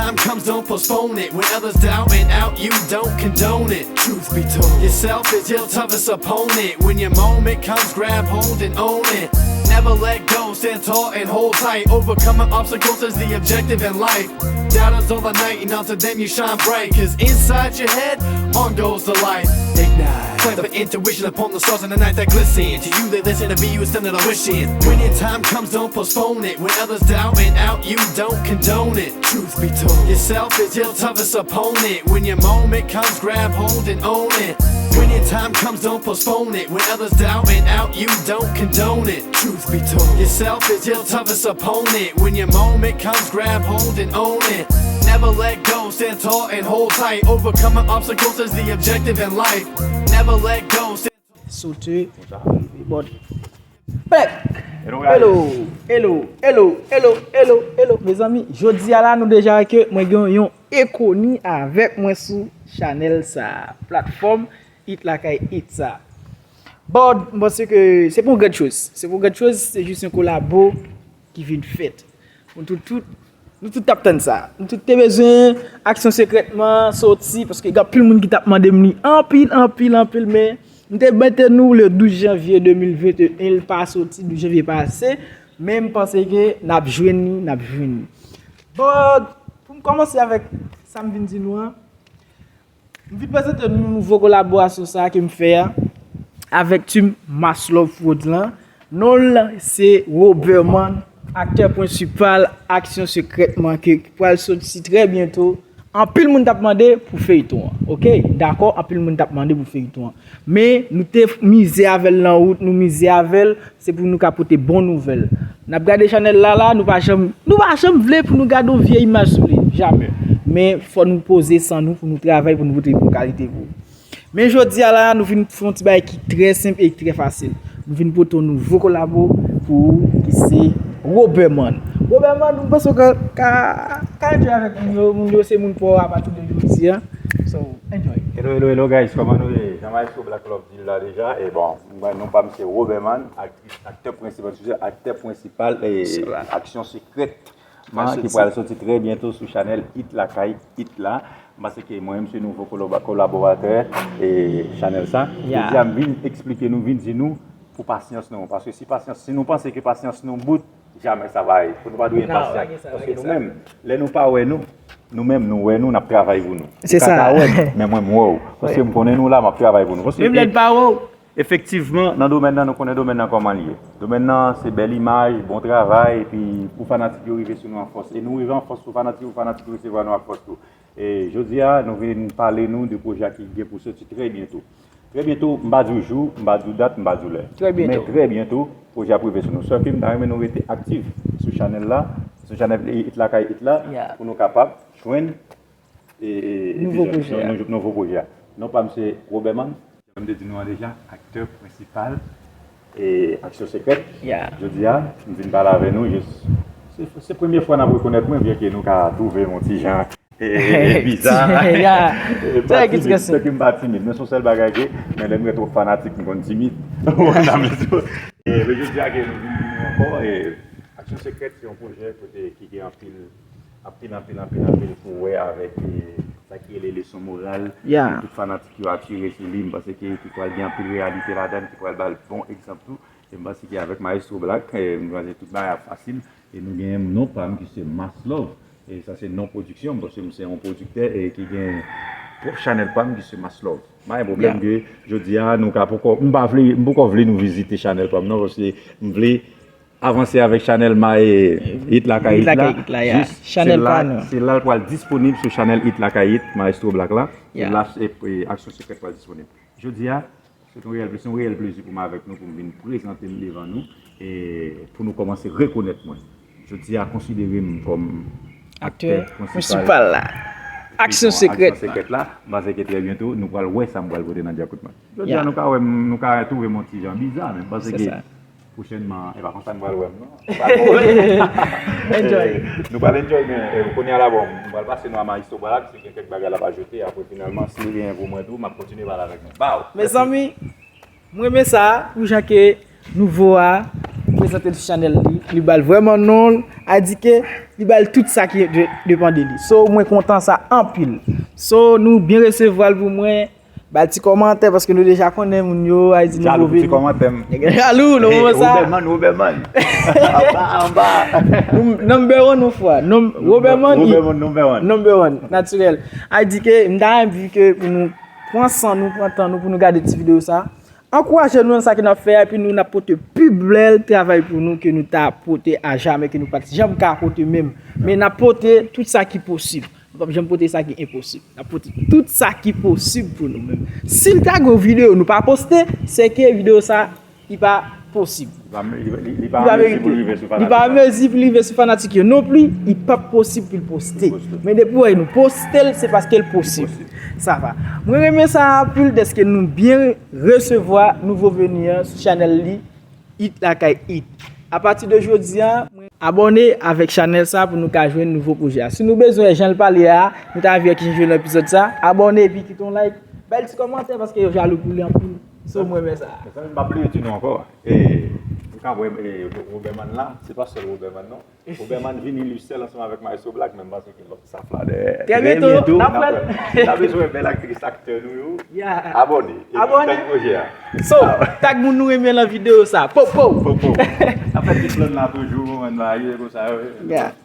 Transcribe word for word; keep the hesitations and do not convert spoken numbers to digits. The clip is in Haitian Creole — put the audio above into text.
Time comes, don't postpone it. When others down and out, you don't condone it. Truth be told, yourself is your toughest opponent. When your moment comes, grab hold and own it. Never let go, stand tall and hold tight. Overcoming obstacles is the objective in life. Doubters overnight, and onto them you shine bright. Cause inside your head, on goes the light. Ignite. Plant the intuition upon the stars in the night that glisten. To you they listen, to be you is something that I wish in. When your time comes, don't postpone it. When others down and out, you don't condone it. Truth be told, yourself is your toughest opponent. When your moment comes, grab hold and own it. When your time comes, don't postpone it. When others down and out, you don't condone it. Truth be told, yourself is your toughest opponent. When your moment comes, grab hold and own it. Never let go, stand tall and hold tight. Overcoming obstacles is the objective in life. Never let go, stand Sote. Bon. Back. Hello, guys. Hello, hello, hello, hello, hello, hello. Mezanmi, jodi a la, nou deja wè ke mwen gen yon ekoni avèk mwen sou chanèl sa, platfòm It Lakay It sa. Bon, m panse ke se pou yon grand chose. Se pou yon grand chose, se jis yon kolabo ki vin fèt. Nou tout, tout, nou tout t ap tann sa. Nou tout te bezwen Aksyon Sekrètman soti, paske gen anpil moun ki t ap mande m li anpil, anpil, anpil, men m te mete nou le douz janvye de mil venteyen, l pa soti, douz janvye pase, men m panse ke n ap jwenn li, n ap jwenn li. Bon, pou m kòmanse avèk sa m vin di nou an, m vin prezante nou nouvo kolaborasyon sa a ke m fè a avèk team Mass Love Prod lan. Non l se Roberman, aktè prensipal Aksyon Sekrètman ke pral soti trè byento. Anpil moun t ap mande pou feyton an. Oke, dakò, anpil moun t ap mande pou feyton an. Men nou te mize avè l nan wout, nou mize avè l, se pou nou ka pote bon nouvèl. N ap gade chanèl la la, nou pa janm, nou pa janm vle pou nou gade yon vye imaj sou li, jamè. Men fò nou poze san nou pou nou travay, pou nou pote bon kalite pou ou. Men jodi a la, nou vin fè yon ti bagay ki trè senp e trè fasil. Nou vin pote yon nouvo kolabo pou ou ki se Roberman. Roberman, m panse w ka, ka, ka enjoy avèk moun yo. Moun yo se moun pa w apati de jodi a. So, enjoy. Hello, hello, hello guys, kòman nou ye? Jan Maestro Black Love di l la deja, e bon, mwen, non pa m se Roberman, aktris, aktè prensipal, aktè prensipal e Aksyon Sekrèt. Man, ki pral soti trè byento sou chanèl It Lakay It la. M panse ke mwen menm se nouvo koloba-, kolaboratè e chanèl sa. Jodi a m vin eksplike nou, vin di nou pou pasyans nou. Paske si pasyans, si nou panse ke pasyans nou bout, jamè sa va ye. Pou nou pa dwe enpasyans. Paske nou menm, lè nou pa wè nou, nou menm nou wè nou, n ap travay pou nou. Se sa. Ou ka pa wè m, men mwen m wè w. Paske m konnen nou la, m ap travay pou nou. Menm lè n pa wè w. Efektivman, nan domèn nan, nou konnen domèn nan kòman l ye. Domèn nan, se bèl imaj, bon travay, epi pou fanatik yo rive sou nou an fòs. E nou rive an fòs sou fanatik yo, fanatik yo resevwa nou ak fòs tou. E jodi a, nou vin pale nou de pwojè a ki gen pou soti trè byento. Trè byento, m pa di w jou, m pa di w dat, m pa di w lè. Trè byento. Men trè byento, pwojè a ap rive sou nou. Sèl ke m ta renmen nou rete aktif sou chanèl la, sou chanèl It Lakay It la, pou nou kapab jwenn e, e, nouvo pwojè a. Nou, nou, nouvo pwojè a. Non pa m se Roberman. Jan m te di nou an deja, aktè prensipal e Aksyon Sekrèt. Jodi a, m vin pale avè nou, jis, se, se premye fwa n ap rekonèt mwen, byenke nou ka twouve m yon ti jan e, e, e, biza. E, m pa timid, sèke m pa timid, men se yon sèl bagay ke, men lè m gen twòp fanatik, m konn timid. Ou konprann sa m vle di w? E, men jodi a ke nou vin di nou ankò, e, Aksyon Sekrèt se yon pwojè kote ki gen anpil, anpil, anpil, anpil, anpil pou wè avèk, e, sa ki rele leson moral. Tout fanatik yo atire sou li, m panse ke, ki pral gen anpil reyalite ladan, ki pral ba l bon egzanp tou. E m panse ke avèk Maestro Black, e, m panse tout bagay ap fasil. E nou gen non pa m ki se Mass Love. E sa se non pwodiksyon m, paske m se yon pwodiktè e ki gen pwòp chanèl pa m ki se Mass Love. M pa gen pwoblèm ke jodi a nou ka poko, m pa vle, m poko vle nou vizite chanèl pa m non, paske m vle avanse avèk chanèl ma e It Lakay It la. Jis se la, se la l pral disponib sou chanèl It Lakay It, Maestro Black la. Se la, e, e Aksyon Sekrèt pral disponib. Jodi a, se yon reyèl, se yon reyèl plezi pou m avèk nou, pou m vin prezante m devan nou, e pou nou kòmanse rekonèt mwen. Jodi a, konsidere m kòm aktè prensipal la. Aksyon Sekrèt la. M panse ke trè byento, nou pral wè sa m pral pote nan dyakout mwen. Jodi a, nou ka wè m, nou ka twouve m yon ti jan biza, men m panse ke pwochènman, e pa konsa n pral wè m non. Enjoy. E, nou pral enjoy, men, e, kounye a la, bon, m pral pase nou a Maestro Black, si gen kèk bagay l ap ajoute, apre finalman, si l genyen pou mwen tou, m ap kontinye pale avèk nou. Bow! Mezanmi, m renmen sa, pou jan ke nouvo a prezante l sou chanèl li, li ba l vrèman non l, a di ke li ba l tout sa ki de- depann de li. So, mwen kontan sa anpil. So, nou byen resevwa l pou mwen. Ba l ti kòmantè, paske nou deja konnen moun yo, ay di nou Jalou pou ti move. Kòmantè m. Nèg jalou, nou Hey, wè sa. Roberman, Roberman. Anba, anba. Nou- Number one, nou fwa. Num- Roberman, i- Roberman, number one. Number one, natirèl. Ay di ke, m ta renmen ke pou nou pran san nou, pran tan nou pou nou gade ti videyo sa. Ankouraje nou nan sa ke n ap fè a, epi nou n ap pote pi bèl travay pou nou ke nou ta pote a jamè, ke nou pa t janm ka pote menm. Men n ap pote tout sa ki posib. Nou p ap janm pote sa ki enposib. N ap pote tout sa ki posib pou nou menm. Si l ta gen yon videyo nou pa poste, se ke videyo sa, li pa posib. Li pa, li, li, li pa Li pa an mezi pou l merite. Rive sou Li pa an fanatik yo. Mezi pou l rive sou fanatik yo non pli, li p ap posib pou l poste. Poste. Men depi w wè nou poste l, se paske l posib. Posib. Sa va. Mwen renmen sa anpil dèske nou byen resevwa nouvo veni an sou chanèl li, It Lakay It. Apati de jodi a, mwen abòne avèk chanèl sa pou nou ka jwenn nouvo pwojè a. Si nou bezwen jan l pale a, nou ta vle ki jan jwenn epizòd sa, abòne epi kite yon like, bay l ti kòmantè paske yo jalou pou li anpil. So mwen renmen sa. Mezanmi, m pa bliye di nou ankò. E, nou ka wè, e, Roberman la, se pa sèl Roberman non. Roberman vini li sèl ansanm avèk Maestro Black, men m panse ke lòt staff la dèyè. Trè byento, n ap wè l. N ap bezwen bèl aktris, aktè nou yo. Yeah. Abòne. E Abòne. Tag pwojè a. So, tag moun nou renmen nan videyo sa. Po, po. Po, po. N ap fè ti plan la toujou, mwen marye konsa, wi. Yeah.